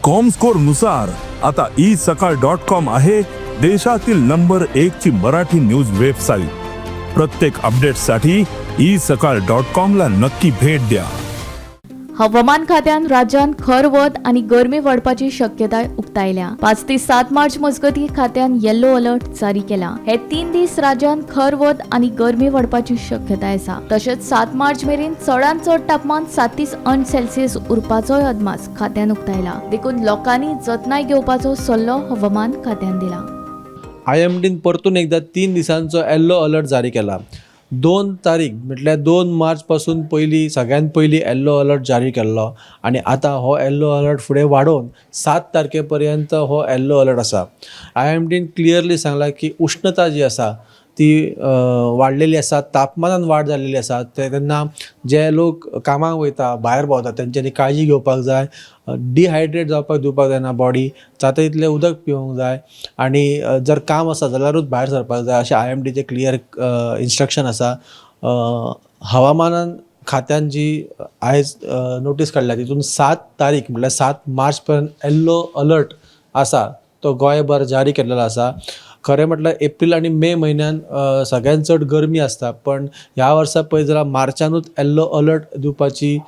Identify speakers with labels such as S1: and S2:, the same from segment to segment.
S1: Comscore नुसार आता E सकाळ डॉट कॉम आहे देशातील नंबर एक ची मराठी न्यूज वेबसाईट. प्रत्येक अपडेटसाठी ई सकाळ डॉट कॉम ला नक्की भेट द्या.
S2: हवामान खात्यान राज्यांत खर वत आनी गरमी वाडपाची शक्यताय उक्तायल्या. 5 ते 7 मार्च मजगती खात्यान येल्लो अलर्ट जारी केला. हे 3 दीस राज्यांत खर वत आनी गरमी वाडपाची शक्यताय आसा. तशेंच 7 मार्च मेरेन चडांत चड तापमान 37 अंश सेल्सियस उरपाचोय अदमास खात्यान उक्तायला. देखून लोकांनी जतनाय घेवपाचो सल्लो हवामान खात्यान दिला.
S3: आयएमडीन परतून एकदा 3 दिसांचो येल्लो अलर्ट जारी केला. 2 तारीख म्हटल्यार 2 मार्च पासून पयलीं, सगळ्यात पयलीं येल्लो अलर्ट जारी केल्लो आनी आतां हो येल्लो अलर्ट फुडें वाडोवन 7 तारखे पर्यंत हो येल्लो अलर्ट आसा. आयएमडीन क्लियरली सांगलां की उश्णता जी आसा ती वाडलेली आसा, तापमानान वाड जाल्लेली आसा. ते तेन्ना जे लोक कामाक वयता, भायर भोंवता, तेंच्यांनी काळजी घेवपाक जाय. डिहायड्रेट जावपाक दिवपाक जायना. बॉडी जाता तितलें उदक पिवंक जाय आनी जर काम आसा जाल्यारूच भायर सरपाक जाय, अशें आयएमडीचें क्लियर इन्स्ट्रक्शन आसा. हवामानान खात्यान जी आयज नोटीस काडल्या, तितून 7 तारीख म्हटल्यार 7 मार्च पर्यंत येल्लो अलर्ट आसा तो गोंयभर जारी केल्लो आसा. खरें म्हटल्यार एप्रील आनी मे म्हयन्यान सगळ्यान चड गरमी आसता, पण ह्या वर्सा पळयत जाल्यार मार्चानूच येल्लो अलर्ट दिवपाची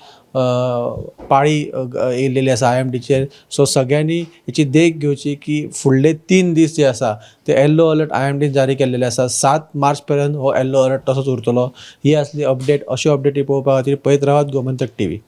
S3: पाळी येयलेली आसा आयएमडीचेर. सो सगळ्यांनी हेची देख घेवची की फुडले 3 दीस जे आसा ते येल्लो अलर्ट आयएमडीन जारी केल्लेले आसा. 7 मार्च पर्यंत हो येल्लो अलर्ट तसोच उरतलो. ही आसली अपडेट. अश्यो अपडेटी पळोवपा खातीर पळयत रावात गोमंतक टीव्ही.